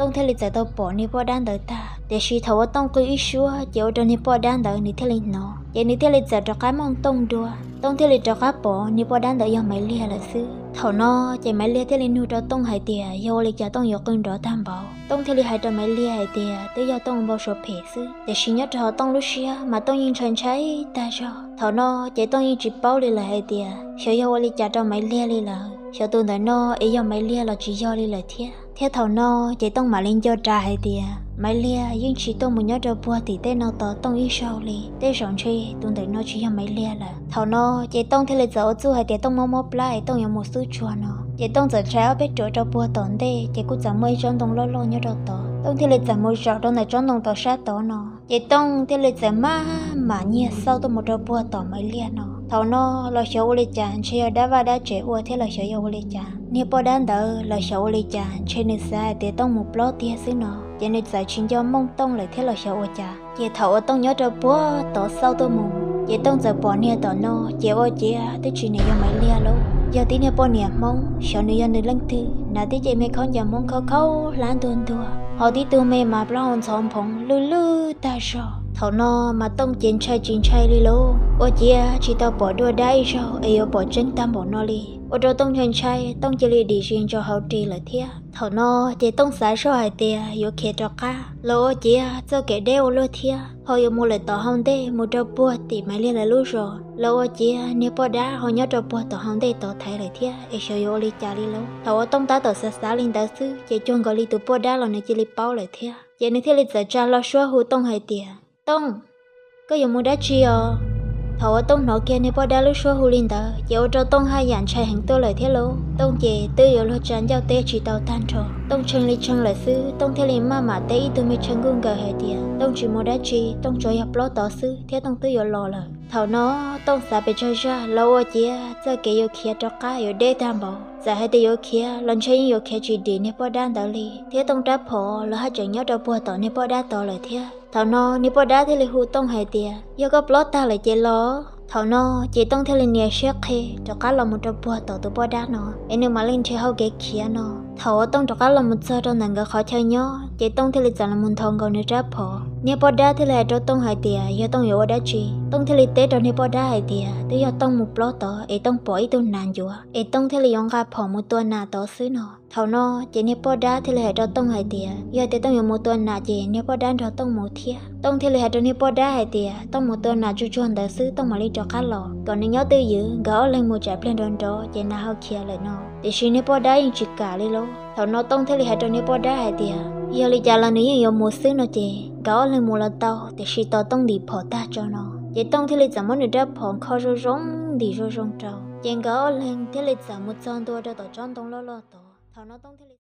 Tooj thiaj li txawm tau pom niag poj dab ntawd tag. Tiam sis thaum uas Tooj qw ib suab ces ua rau niag poj dab ntawd nws thiaj li hnov, ces nws thiaj li txawm rov qab mooj Tooj dua. Tooj thiaj li rov qab pom niag poj dab ntawd yog Maiv Liag lawm xwb. Thaum no ces Maiv Liag thiaj li nug rau Tooj hais tias yog ua li cas Tooj yuav qw nrov tag npaum. Tooj thiaj li hais rau Maiv Liag hais tias twb yog Tooj npau suav phem xwb, tiam sis nyob rau hauv Tooj lub siab mas Tooj yeej ntshai ntshai tag zog. Thaum no ces Tooj yeej tsis paub li lawm hais tias xyov yog ua li cas rau Maiv Liag li lawm, xyov tus ntawm no es yog Maiv Liag los tsis yog li lawm thiab. Thiab thaum no ces Tooj mam li nco ras hais tias Maiv Liag yeej tsis tuaj mus nyob rau puag tim tej no tos Tooj ib zaug li, tej zaum ntshe tus ntawm no tsis yog Maiv Liag lawm. Thaum no ces Tooj thiaj li txawm ua txuj hais tias Tooj mob mob plab es Tooj yuav mus xub tsuag no, ces Tooj txawm ntshai ob peb ruam rau puag tom ntej ces kuj txawm muaj ib tsob ntoo loj loj nyob rau tod. Tooj thiaj li txawm mus zaum rau ntawm tsob ntoo tom sab tod no, ces Tooj thiaj li txawm maj mam nyiag xauj tuaj mus rau puag tom Maiv Liag no. Thaum no los xyov ua li cas ntshe yog dab vaj dab tsev ua thiab los xyov yog ua li cas, niag poj dab ntawd los xyov ua li cas ntshe nws xav hais tias Tooj mus plob tiag xwb no, ces nws txawm tsis nco mooj Tooj lawm thiab los xyov ua cas. Ces thaum uas Tooj nyob rau puag tod xauj tuaj mus, ces Tooj txawm pom niag tom no, ces ua ciav twb tsis niam yog Maiv Liag lauj, yog tib niag poj niam Hmoob, xyov nws yog nws leej twg, hnav tib ce me khaub ncaws Hmoob khaub khaub hlab ntuag ntuag, ho tib tug me mas plaub hau ntxhov nphoov lwj lwj tag zog. Thaum no mas Tooj ces ntshai tsis ntshai li lauj, ua ciav tsis tau pom dua dab ib zaug es yuav pom tseeb tag npaum no li. Ua rau Tooj ntshai ntshai, Tooj cia li dim zis ntso hauv ris lawm thiab. Thaum no ces Tooj xav zoj hais tias yuav khiav rov qab los ua ciav txoj kev deb ua luaj thiab, ho yuav mus lawm tom hauv ntej mus rau puag tim Maiv Liag lawv lub zos los ua ciav niag poj dab ho nyob rau puag tom hauv ntej tod thaiv lawm thiab es xyov yuav ua li cas li lauj. Thaum uas Tooj tab tom xav xav li ntawd xwb ces cuag nkaus li tus poj dab los nws cia li paub lawm thiab, ces nws thiaj li txawm tsa hlo suab hu Tooj hais tias, Tooj, koj yuav mus dab tsi os? Thaum uas Tooj hnov kiag niag poj dab lub suab hu li ntawd ces ua rau Tooj haj yam ntshai heev tuaj lawm thiab lauj. Tooj ces twb yuav luag tsa ncauj teb tsis tau tag nrho, Tooj tshee li tshee lawm xwb, Tooj thiaj li maj mam teb ib tug me tshee nkuj nkaws hais tias Tooj tsis mus dab tsi, Tooj tsuas yog plob tod xwb thiab Tooj twb yuav los lawm. Thaum no Tooj xav pes tsawg zaj los ua ciav txoj kev yuav khiav rov qab yuav deb tag npaum, txawm hais tias yuav khiav los ntshe yeej yuav khiav tsis dim niag poj dab ntawd li, thiab Tooj rab phom los haj tseem nyob rau puag tom niag poj dab tod lawm thiab. Thaum no niag poj dab thiaj li hu Tooj hais tias, Yog koj plob tag lawm ces los. Thaum no ces Tooj thiaj li nias siab qhe rov qab los mus rau puag tom tus poj dab no es nws mam li nrhiav hau kev khiav no. Thaum uas Tooj rov qab los mus txog rau ntawm nkawd qhov chaw nyob ces Tooj thiaj li txawm los mus nthos nkaus nws rab phom. Niag poj dab thiaj li hais rau Tooj hais tias yog Tooj yuav ua dab tsi. Tooj thiaj li teb rau niag poj dab hais tias twb yog Tooj mus plob tod es Tooj pom ib tug nas ncuav es Tooj thiaj li yuav nqa phom mus tua nas tod xwb no. Thaum no ces niag poj dab thiaj li hais rau Tooj hais tias yog tias Tooj yuav mus tua nas ces niag poj dab nrog Tooj mus thiab. Tooj thiaj li hais rau niag poj dab hais tias Tooj mus tua nas tsuag tsuag ntawd xwb Tooj mam li rov qab los, kom nws nyob twj ywm, nkawd ob leeg mus tsam pliag nrov nrov ces nas ho khiav lawm no. Tiam sis niag poj dab yeej tsis kam li lauj. Thaum no Tooj thiaj li hais rau niag poj dab hais tias yog li cas los nws yeej yuav mus xwb no ces nkawd ob leeg mus los tau, tiam sis tos Tooj ntim phom tag tso no. Ces Tooj thiaj li txawm muab nws rab phom nkho zoo zoo ntim zoo zoo rau, ces nkawd ob leeg thiaj li txawm mus txog ntua rau tom tsob ntoo loj loj tod. Thaum no Tooj thiaj li